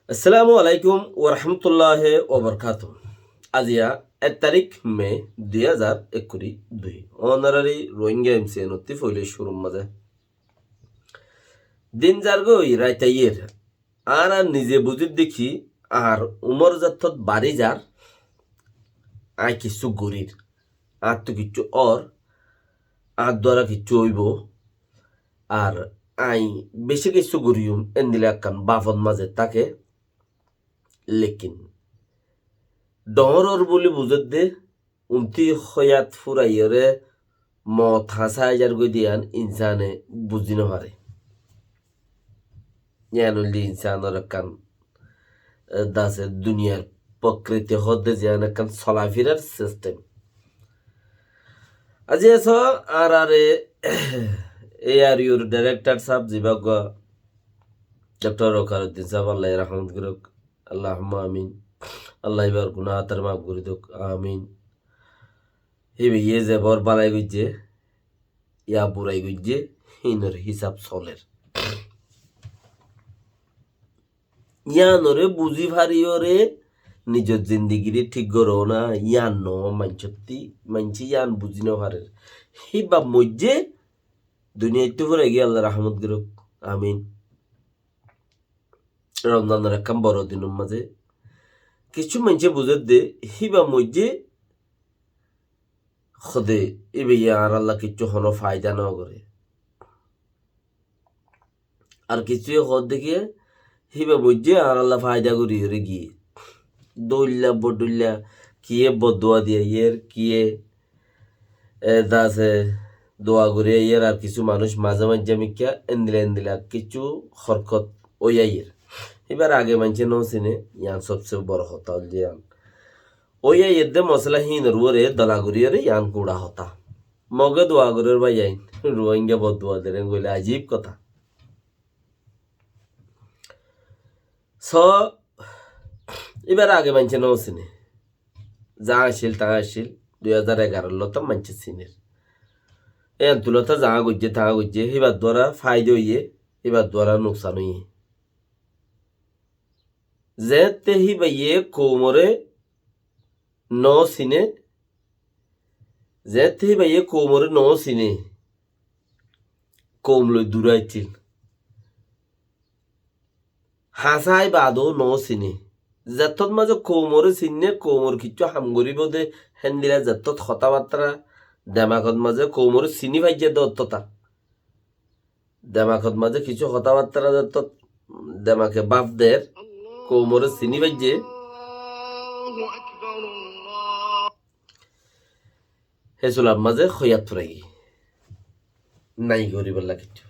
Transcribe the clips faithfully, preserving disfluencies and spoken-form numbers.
Assalamu alaikum warahmatulláhi wabarakátuhu. Aziya ek tarík me dui házar ekkuri dui. Ónorari Rohingya M C N ottí foila cúrur mazé din zargói rait aiyér. Añára nize buzír de ki, añár umor zettót bari zar, aññí kissú gorír, añáttu kissú ór, añár duara kissú óibo, ar aññí bicí kissú goríyum, endilla ekkán bafot mazé táke. Lekin dhoóñr ór buli buzér de, untí hoyat furaiyóre moot hañsá aizar goi de yián insáne buzí nofaré. Yián óilde insánor ekkán, e, dase duniyar pokriti hoódde ziyán ekkán solafirar sistem. Aijja so añárare A R U r dairektor sáb zibá uggwá Doktor Wakaruddin sáb, Allaye rahmot gorouk, Allahumma amin. Allaye íbar guná hátar maf gorí douk, amin. Híbaye ze bor balai goijjé, ya burai goijjé, hínor hísab soler. Yíanore buzí fariyóre nizor zindigire thík goró na, yían noó maincótti, maincé yían buzí nofarer. Híba moijjé, duniyaittú furai giyé, Allaye rahmot gorouk, amin. Romzanor ekkán boro dinor mazé kissú maincé buzér de, híba moijjé hoóde, íbaye añáralla kissú honó faida nogoré. Ar kissúye hoódde ki, híba moijjé añáralla faida goríyore giyé. Dóilla bodóilla, kiyé boddua di aiyér, kiyé e, dase dua gorí aiyér, ar kissú manúic mazé maijjé mikká endilla endilla kissú horkot ói aiyér. Íbar age maincé no siné, yián sobse boro hotá óilde yián. Ói aiyér de mosala hínor uore dola goríyore yián gura hotá. Moge dua gorér bái ain, Ruáingga boddua der, en goille ajib kotá. So, íbar age maincé no siné. Zaá accíl, taá accíl, dui házar egaror lóta maincé sinér. Eéntu lóta zaá goijjé, taá goijjé, híbar duara faida óiye, híbar duara nuksan óiye. Zeéñtte híbaye koumore no siné, zeéñtte híbaye koumore no siné, koum loi duré accíl. Hañsái baadó no siné. Zettót mazé koumoré sinné, koumor kiccú ham goríbo de, héndilla zettót hotábattára demakot mazé koumoré siní faijjé de ottóta. Demakot mazé kiccú hotábattára zettót demake báf der, koumoré siní faijjé. Hé sular mazé hoiyat furai giyé. Nai goríbolla kiccú.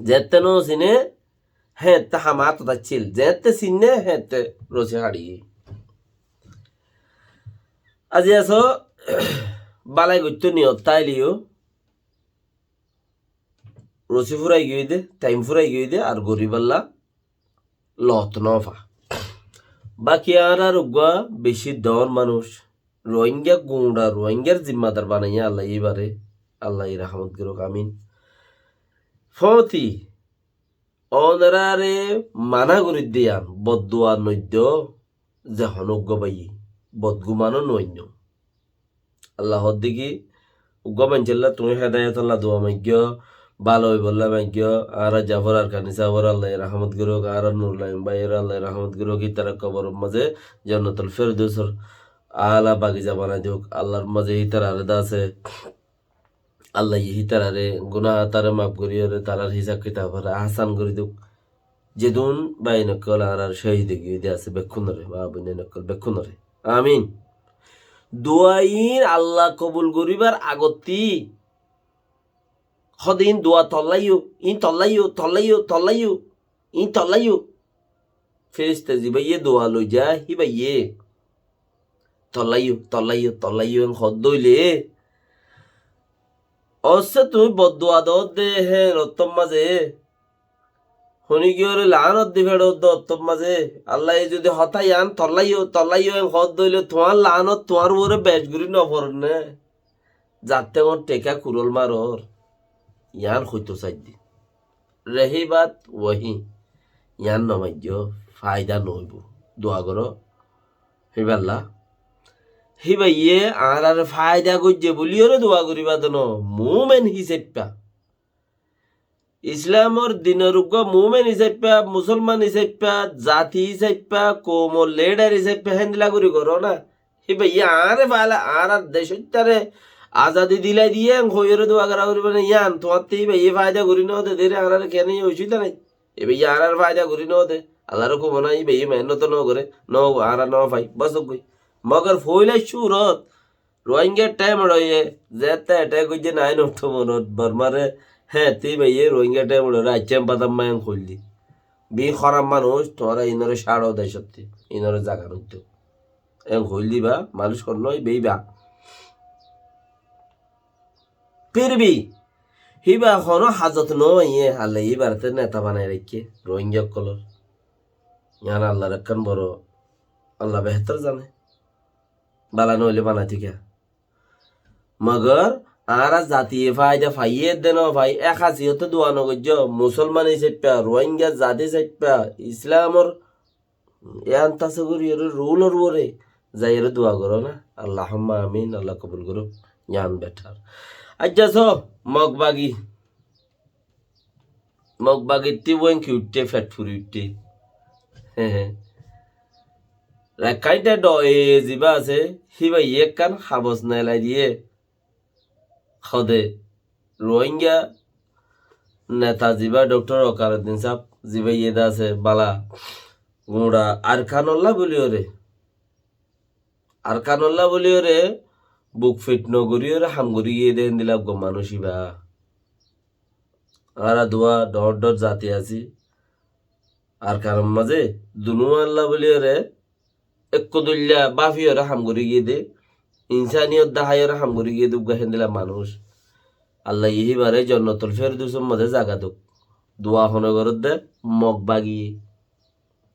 Zeéñtte no siné, héeñtte ham átot accíl. Zeéñtte sinné, héeñtte rosi haçi giyé. Aijja so, balai goittó niyot táileyó, rosi furai giyói de, thaim furai giyói de, ar goríbolla lot no fa. Baki añárar uggúa bicí dhoóñr manúic, Ruáingga guñça, Ruáinggar zimmadar banaiyé Allaye íbaré, Allaye rahmot gorók, amin. Fóti, onoráre maná gorí de yián, boddua noiddo, ze honó uggúa báiye, botgumanó noainnó. Allah hoódde ki, uggúa maincólla tuñí hedayetolla dua maiggó, bála óibolla maiggó, añára Jafor Arkani sábore Allaye rahmot gorók, añára Nurul Amin báiyore Allaye rahmot gorók, hítara koboror mazé Jannatul Ferdousor ala bagiza banai douk, Allar mazé hítarare dase, Allaye hítarare guná hátare maf goríyore, tarar hísab kitabore asan gorí douk. Zedún báiyain ókkol añárar cóhid ói giyé de asé bekkúnore, maa boináin ókkol bekkúnore. Amin. Dua iín Allah kobul goríbar agottí hoóde iín dua tollaiyó, iín tollaiyó, tollaiyó, tollaiyó, iín tollaiyó. Ferista zibáye dua loiza híbaye tollaiyó, tollaiyó, tollaiyó en hoódde óile, ossé tuñí boddua doódde héen ottór mazé, honígiyóre laánot di feçódde ottór mazé, Allaye zodi hotá yián tollaiyó, tollaiyó en hoódde óile tuáñr laánot tuáñr uore bec gorí noforer né? Zattégor theká kuról maror. Yián hoitó saidde. Rehi baat wahi. Yián no maijjó, faida no óibo. Dua goró. Híballa. Híbaye añáráre faida goijjé buliyóre dua goríba de no. Muúmen hísaiffa. Islamor dinor uggúa muúmen hísaiffa, musolman hísaiffa, zati hísaiffa, koumor lidar hísaiffa, héndilla gorí goró na. Híbaye añáre faila, añárar decóttáre azadi dilai diyé, en hoiyóre dua gorá goríba na, yián tuáñtte híbaye faida gorí no de, dere añáráre kene osubida nai. Híbaye añárar faida gorí no de, Allar hókum onai híbaye mehénnot no goré, no añára no fai, bos ók goi. Mogor foila cúrot Rohingya thaim uçóiye, zette attack goijjé nine October ot Bormare, hé, te híbaye Rohingya thaim uçóiye, aiccé em bátam ma en hoildi. Bi horam manúic, tuáñra inore cáço decótti, inore zaga no dito. En hoildi ba, manúic hon no, híba, híba. Fir bhi, híba honó hazot no óiye, Allaye híbarete neta banai raikké, Rohingya ókkolor. Yián Allar ekkán boro, Allah behétor zane. Bala no óile banaito kiya? Mogor añára zatiye faida faiyé de no fai, ek hasiyote dua no goijjó, musolman hísaiffa, Rohingya zati hísaiffa, Islamor yián tasawur yore, rulor uore zaiyore dua goró na. Allahumma amin, Allah kobul gorouk. Yián betar. Aijja so, Mog bagi. Mog bagittí wénki uiththé, feth furi uiththé. Rakkáinte dhoye ziba asé, híbaye ekkán habos nelai diyé. Hode, Rohingya neta ziba Doctor Wakaruddin sáb, ziba iyé de asé, bala, gura Arkanolla buliyóre, Arkanolla buliyóre, buk fit no goriyóre ham gori giyé de héndilla uggúa manúic íba. Añára duwa dhoóñr dhoóñr zati así. Arkanor mazé dunúwalla buliyóre, ekku duilla báfiyóre ham gori giyé de, insaniyot daháiyóre ham gori giyé de uggúa héndilla manúic. Allaye híbare Jonnotul Ferdusor mazé zaga douk. Duwa hone goródde, Mog bagi.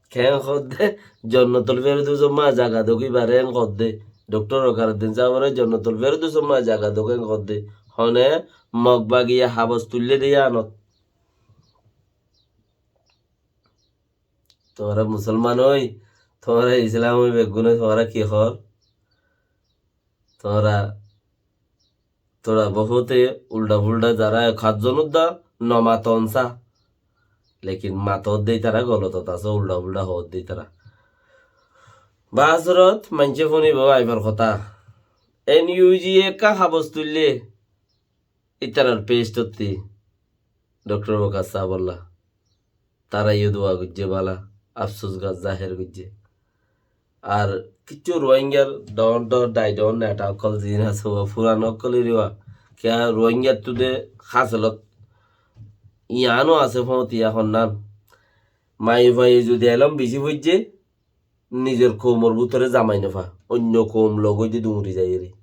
Keén hoódde, Jonnotul Ferdusor mazé zaga douk íbare en hoódde. Doctor Wakaruddin sábore Jonnotul Ferdusor mazé zaga douk en hoódde. Hone Mog bagiye habos tuillé de yíanot. Tuáñra musolman ói, tuáñra Islam ói, beggúne tuáñra ki hoór? Tuáñra Tora bohute ulda fulda zará ek házon udda no maton sá. Lekin mato de itara golotot asó, ulda fulda hoó de itara. Basorot maincé fúnibo aibar hotá. N U G ekká habos tuille itarar page ottí Doctor Waqar sábolla. Tará yó dua goijjé bála, afsus zaher goijjé. Ar kiccú Ruáingar dhoóñr dhoóñr dhai dhoóñr neta ókkol ziín asé, uá furan ókkolor uá, kiyá Ruáingattú de hásolot yiáno asé fóñtiya honnán. Maiyafuaye zudi elóm bicí foijjé, nizor koumor bútore zamai nofá, oinno koum log óide duñri zaiyóre.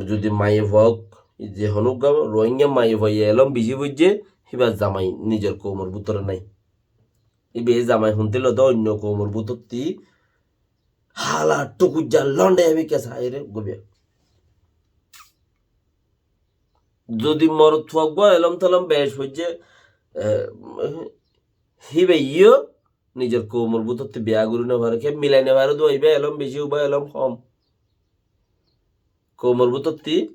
Zudi maiyafua ók, ze honó uggúa Ruáinga maiyafuaye elóm bicí foijjé, híbar zamai nizor koumor bútore nái. Íba zamai hontí lode oinno koumor bútottí hala thukujja londe ebikka saire gobiya. Zudi morotfua uggúa elóm telóm bec foijjé, e, híba yó nizor koumor bútottí biya gorí nofare, ke milai nofare dua, íba elóm bicí, uba elóm hom. Koumor bútottí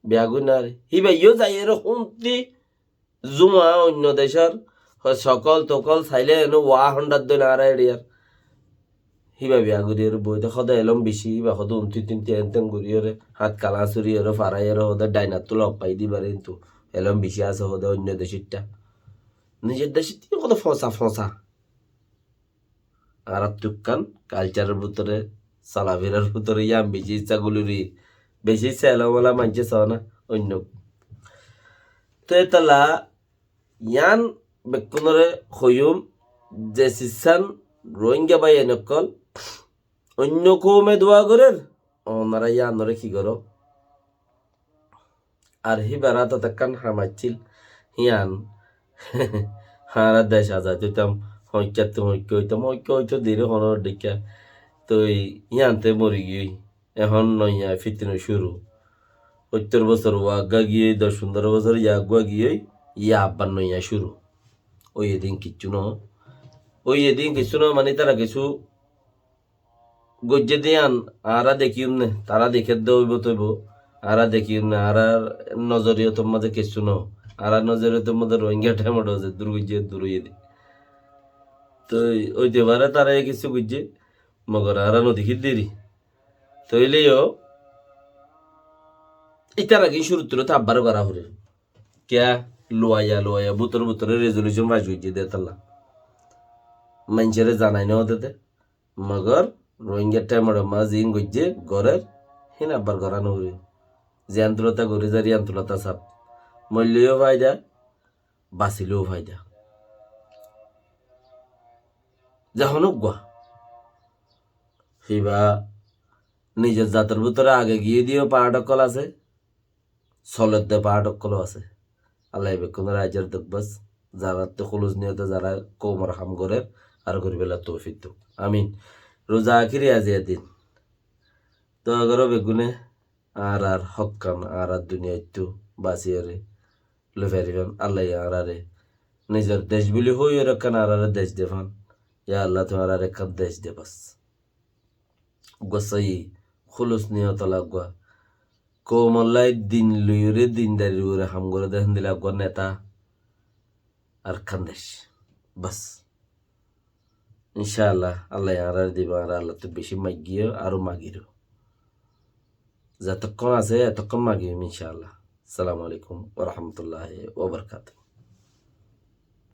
biya gorí nofare. Híba yó zaiyóre hontí zuma oinno decór, hoi sokol tokol sailé eno uá hondar doi nara eriyar. Híba biya gorí ere boite hode elóm bicí, híba hode untí tinti enten gorí ere, hát kala suri ere, farai ere, hode dainattú lok pai dibare, kintu elóm bicí asé hode oinno decitta. Nizor decittí hode fosa fosa. Añárattú ekkán kalcharor bútore, solafirar bútore yián bicí issá guluri, bicí issá elómela maincé soó na, oinno. Toi etolla yián bekkúnore hoiyúm, ze sissán Ruáinga báiyain ókkol, oinno koume dua gorér, onora yiánore ki goró? Ar híbar átot ekkán ham accíl, híyan añára dec azad óitam, hoikkattú hoikka óitam, hoikka óito deri honó dhikka. Toi híyante mori giyói, ehón noiya fitna cúru. Óttor bosór uá eggúa giyói, doc fundoro bosór ya eggúa giyói, ya abbar noiya cúru. Ói edin kiccú no. Óiye de kessú no, mani ítara kessú goijjé de yián añára dekíyum né, tará deikké de óibo toibo, añára dekíyum né, añárar nozoriyotor mazé kessú no, añárar nozoriyotor mazé Rohingya thaimot zeddúr goijjé eddúr óiye de. Toi óite fare tará kessú goijjé, mogor añára no dekí de ri. Toile yó ítara ki cúruttu lóti abbar gorá foribó. Kiyá? Luwaiya luwaiya bútore bútore resolution fas goijjé de tolla. Maincóre zanai no de de. Mogor Rohingya thaimot mazé ziín goijjé gorér, hín abbar gorá no foribó. Ziyán tulota gorí zar, yían tulota saf. Moille yó faida, basile yó faida. Zehón uggúa. Hiba nizor zator bútore age giyé de yó part ókkol asé, soler de part ókkol asé. Allah bekkúnore ajor dók bas. Zaráttu húlus niyote zará koumor ham gorér, ar goríbolla toufik douk. Amin. Ruza akiri aziya din. Dua goró beggúne añárar hókkán añára duniyaittú basiyóre loi faribán. Allaye añárare nizor dec buli hoiyóre ekkán añárare dec de fán. Ya Allah, tui añárare ekkán dec de bas. Uggúa sóiyi húlus niyotola uggúa koumolla din loiyóre dindarir uore ham goré de héndilla uggúa neta ar ekkán dec. Bas. Incá Allah, Allaye añárare dibo, añára Allattú beci maiggi yó, aró magiró. Zetokkón asé etokkón magiyum incá Allah. Assalamu alaikum wa rahmatullahi wa barakatuhu.